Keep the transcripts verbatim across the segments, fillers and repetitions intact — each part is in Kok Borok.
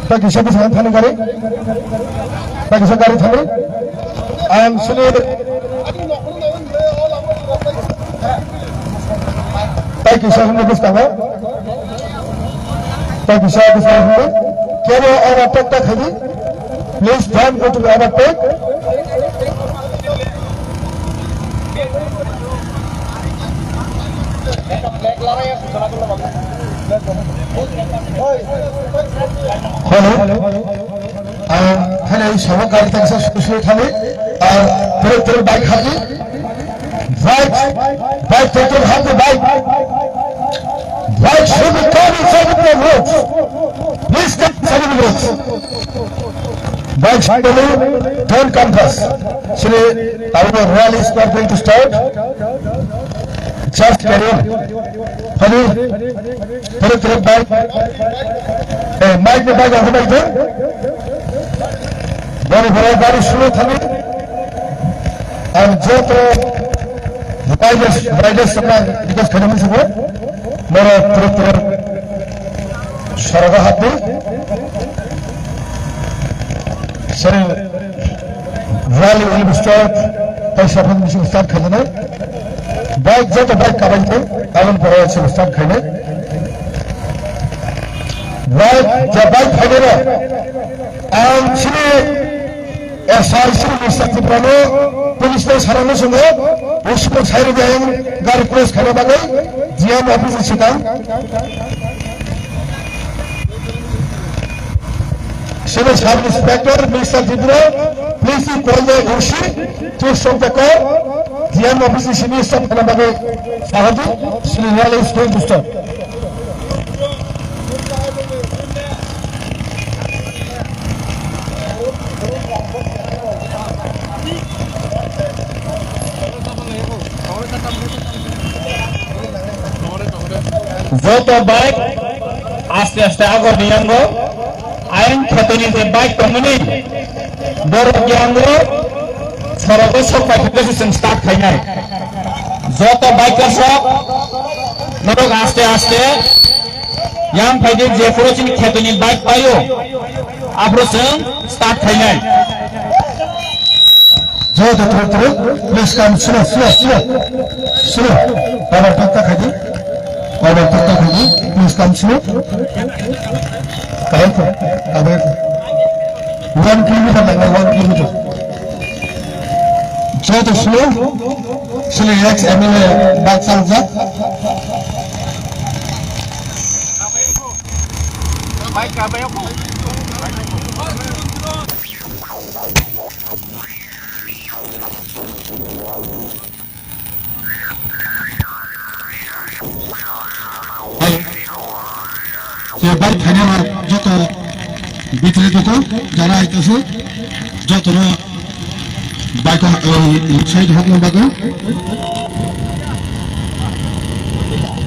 Ta kisa bwskango thani gari. Ta kisa gari thani. Ang sini. Ta kisa hwnwi bwskango. Ta kisa bwskango hwnwi. Kebo overtake ta khaidi. Please don't go to the overtake. Hello. Ah, hello, sama gari tak sa susu thani. Ah, terus terus bike hati. Bike, bike terus terus hati bike. Bike should be coming from the road. Please come from the road. Bike should be don't come fast. Sini, our rally is not going to start. Just carry on. Hello. Terus terus bike. Eh, mic ni bike aku bike tu. Bani bani bani slow thani. Ang joto riders riders sama request khaini musugo. Moro terus terus sorogo hapdi. Sini rally will be start. Tai saphan misi start khaini. Bike joto bike kabai tong, aboni pore se start khainai. Bike, je bike phainai rok, ang sini S I sini Mister Tiprano, police no sarano sungo, usiko sairo de ang gari cross khaina bagwi, G M office ni sikang. Senior Sub Inspector, Mister Tripura, please you call the O C to stop the car. G M office is senior staff khaina bagwi sahadi, Sri Raleigh School Booster. Joto bike aste aste agor ni yango. Ayang khetoni je bike tongmani, borok yango sorogo sok pai phikhe se chwng start khainai. Joto bikers rok norok aste aste yang phaidi je phuru chini khetoni bike paio, aphuru chwng start khainai. Joto thuruk thuruk, please come slow, slow, slow, slow. Baba, takta khaidi. Baba, takta khaidi. Please come slow. Kaham ko? Abe. One kilometer lang, one kilometer. Joto slow. Sini ex M L A bike chaljak. Je bike khainai rok joto bitri duku jara aitase joto no bike o, eh, side hokna bagwi.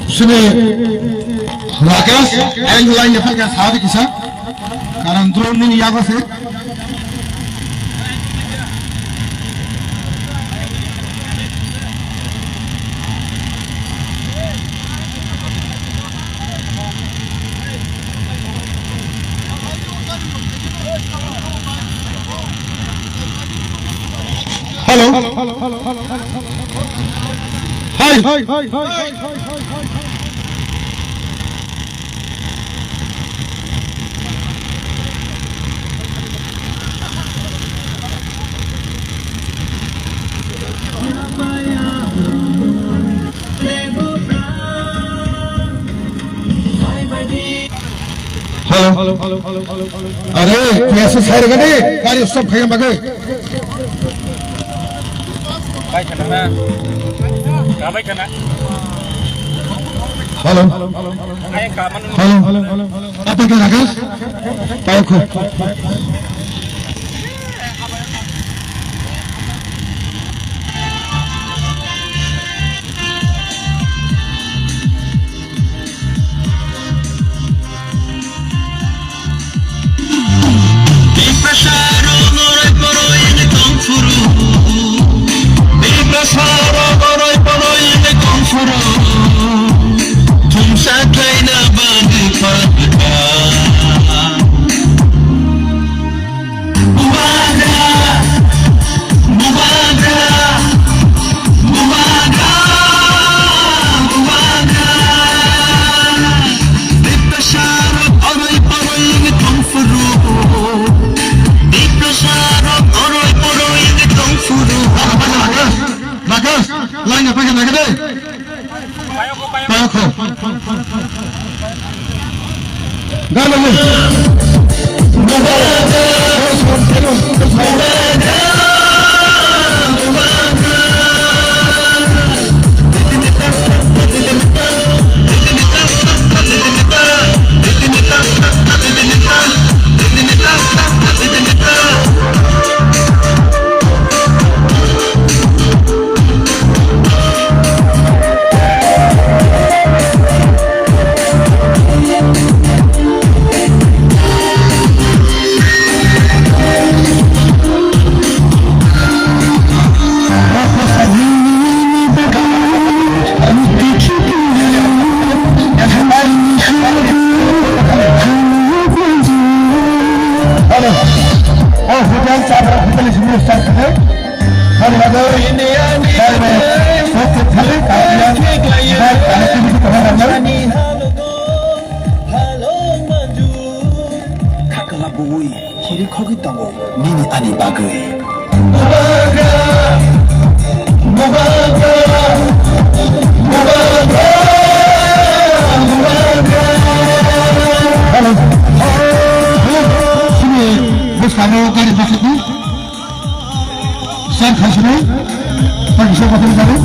Sini Rakesh, ang line ni phalka sa di kisa. Karon drone nini yago se. Hello. Hi. Hello. Are, kaya se sai rega de, gari stop khaya bagai. Bai khana na. Ka bai khana. Hello. Ai ka man. Hello. Apa ke ragas? Tahu ko. Hello. Oh, hotel, Chabra hotel is new start today. Hari ada, dari, dari, dari, dari, dari, dari, Khakla bui, chiri khogwi tongo, nini ani bagwi. Bubagra, bubagra, bubagra, bubagra. Hello. Hello. Sini, bus kami kari masuk ni. Sir, khaisini. Thank you so much, everybody.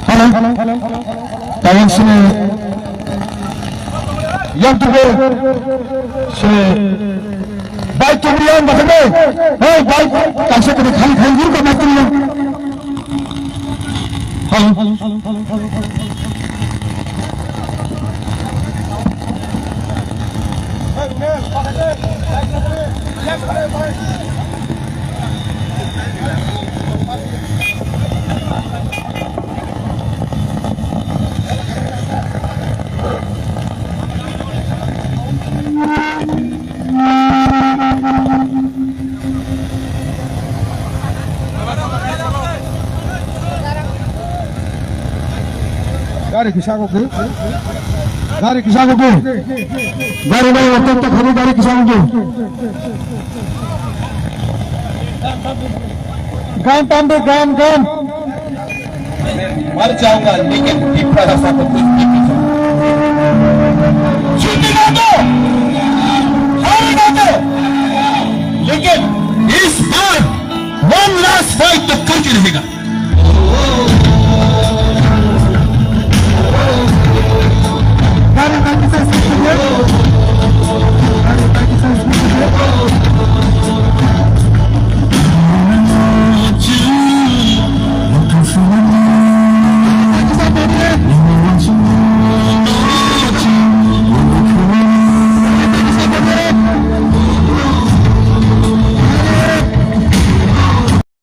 Hello. Tayang sini. Yang tubuh. Sini. Bike tubuh yang bakal. Hey, bike. Kasih kena kali kali dulu kau mati yang. Gari kisa ko ke? Gari kisa ko ke? Gari bai otok tak hari gari kisa ko ke? Gam tam de gam gam. Mar jaunga lekin tipra rasa ko kuch